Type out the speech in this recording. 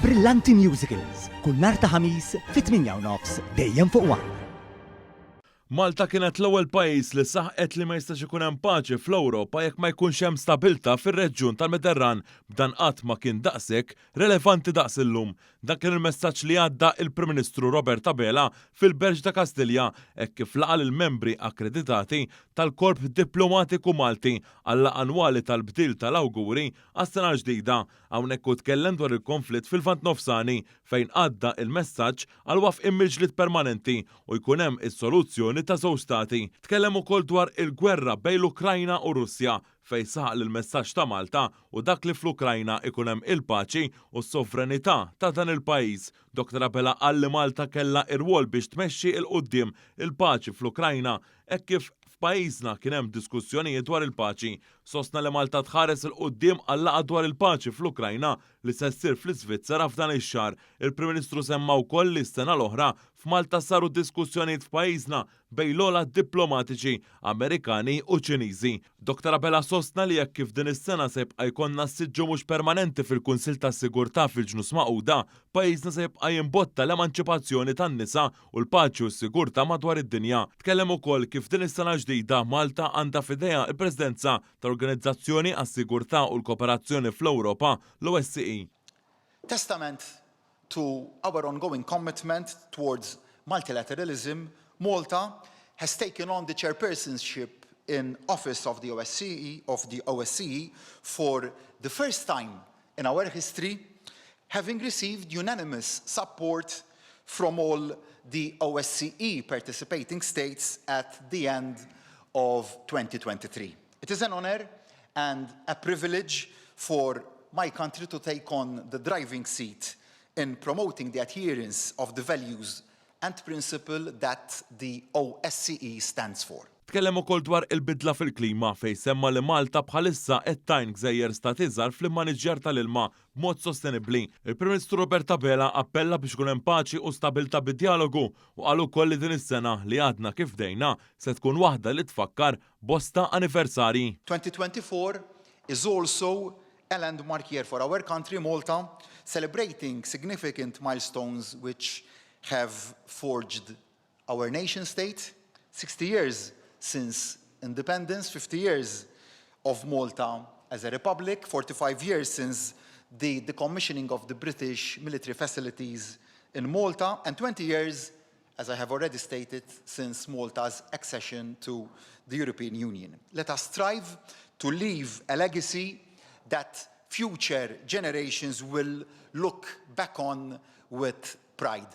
Brillanti Musicals, kull nhar ta' Ħamis fit-8 u nofs dejjem fuq One. Malta kienet l-ewwel pajjiż li saħqet li ma jistax ikun hemm paċi fl-Ewropa jekk ma jkunx hemm stabilità fir-reġjun tal-Mediterran b'dan qatt ma kien daqshekk relevanti daqs illum. Dan kien il-messaġġ li għadda il-Prim Ministru Robert Abela fil-Berġ ta' Kastilja hekk kif laqa' lill-membri akkreditati tal-Korp Diplomatiku Malti għal-laqgħa annwali tal-bdil tal-awguri għas-sena l-ġdida. Hawnhekk hu tkellem dwar il-konflitt fil-Lvant Nofsani fejn għadda il-messaġġ għal wafqien mill-ġlied permanenti u jkun hemm is-soluzzjoni ta' żewġ stati. Tkellem ukoll dwar il-gwerra bejn l-Ukrajna u r-Russja fejn saħaq li l-messaġġ ta' Malta hu dak li fl-Ukrajna ikun hemm il-paċi u s-sovranità ta' dan il-pajjiż. Dottor Abela qal li Malta kellha ir-rwol biex tmexxi 'l quddiem il-paċi fl-Ukrajna hekk kif f'pajjiżna kien hemm diskussjonijiet dwar il-paċi. Sostna li Malta tħares 'il quddiem għal-laqgħa dwar il-paċi fl-Ukrajna li se ssir fl-Iżvizzera f'dan ix-xahar. Il-Prim Ministru semma wkoll li s-sena l-oħra f'Malta saru diskussjonijiet f'pajjiżna bejn l-ogħla diplomatiċi Amerikani u Ċiniżi. Dottor Abela sostna li hekk kif din is-sena se jibqa' jkollna siġġu mhux permanenti fil-Kunsill tas-Sigurtà fil-Ġnus Magħquda, pajjiżna se jibqa' jimbotta l-emanċipazzjoni tan-nisa u l-paċi u s-sigurtà madwar id-dinja. Tkellem ukoll kif din is-sena l-ġdida Malta għandha f'idejha l-Presidenza tal-Organizzazzjoni għas-Sigurtà u l-Kooperazzjoni fl-Ewropa, l-OSCE. Testament to our ongoing commitment towards multilateralism, Malta has taken on the chairpersonship in office of the OSCE, of the OSCE for the first time in our history, having received unanimous support from all the OSCE participating states at the end of 2023. It is an honor and a privilege for my country to take on the driving seat in promoting the adherence of the values and principle that the OSCE stands for. Tkellem ukoll dwar il-bidla fil-klima fejn semma li Malta bħalissa qed tgħin gżejjer stati żgħar fl-immaniġġjar tal-ilma b'mod sostenibbli. Il-Prim Ministru Robert Abela appella biex ikun hemm paċi u stabilità bid-djalogu u qal ukoll li din is-sena li għadna kif bdejna se tkun waħda li tfakkar bosta anniversarji. 2024 is also a landmark year for our country, Malta, celebrating significant milestones which have forged our nation state, 60 years since independence, 50 years of Malta as a republic, 45 years since the decommissioning of the British military facilities in Malta, and 20 years, as I have already stated, since Malta's accession to the European Union. Let us strive to leave a legacy that future generations will look back on with pride.